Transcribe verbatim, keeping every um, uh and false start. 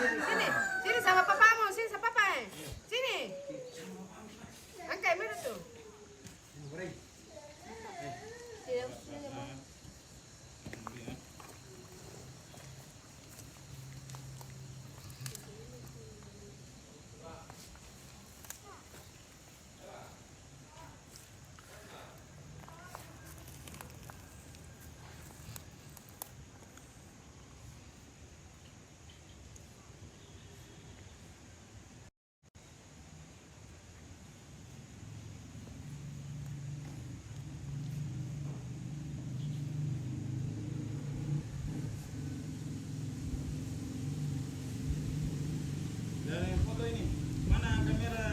Sini, sini sama papamu, sini sama papa, eh. Sini. Angkat, mana tu? Tidak usah, ya, Bang. Dari foto ini, mana kamera